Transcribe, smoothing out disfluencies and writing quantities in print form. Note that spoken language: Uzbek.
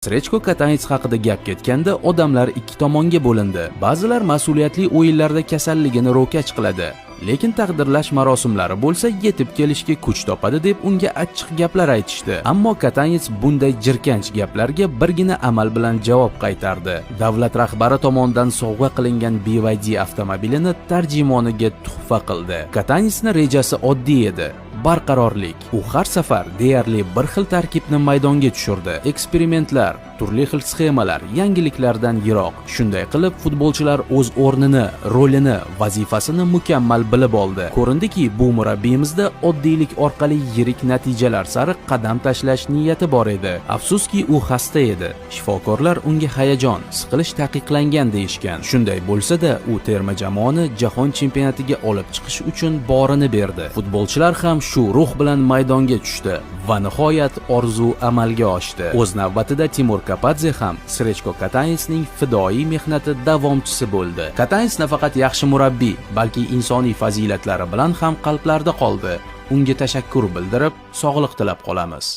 Srechko Katanets haqida gap ketganda odamlar ikki tomonga bo'lindi. Ba'zilar mas'uliyatli o'yinlarda kasalligini ro'kach qiladi, lekin taqdirlash marosimlari bo'lsa yetib kelishga kuch topadi deb unga achchiq gaplar aytishdi. Ammo Katanets bunday jirkanch gaplarga birgina amal bilan javob qaytardi. Davlat rahbari tomonidan sovg'a qilingan BYD avtomobilini tarjimoniga tuhfa qildi. Katanetsning rejasi oddiy edi: barqarorlik. U har safar deyarli bir xil tarkibni maydonga tushirdi. Eksperimentlar, turli xil sxemalar, yangiliklardan yiroq. Shunday qilib, futbolchilar o'z o'rnini, rolini, vazifasini mukammal bilib oldi. Ko'rindiki, bu murabbiyimizda oddiylik orqali yirik natijalar sari qadam tashlash niyati bor edi. Afsuski, u xasta edi. Shifokorlar unga hayajon, siqilish taqiqlangan deyishgan. Shunday bo'lsa-da, u terma jamoani jahon chempionatiga olib chiqish uchun borini berdi. Futbolchilar ham shu ruh bilan maydonga tushdi va nihoyat orzu amalga oshdi. O'z navbatida Timur Kapadze ham Srechko Katanetsning fidoyi mehnati davomchisi bo'ldi. Katanets nafaqat yaxshi murabbiy, balki insoniy fazilatlari bilan ham qalblarda qoldi. Unga tashakkur bildirib, sog'liq tilab qolamiz.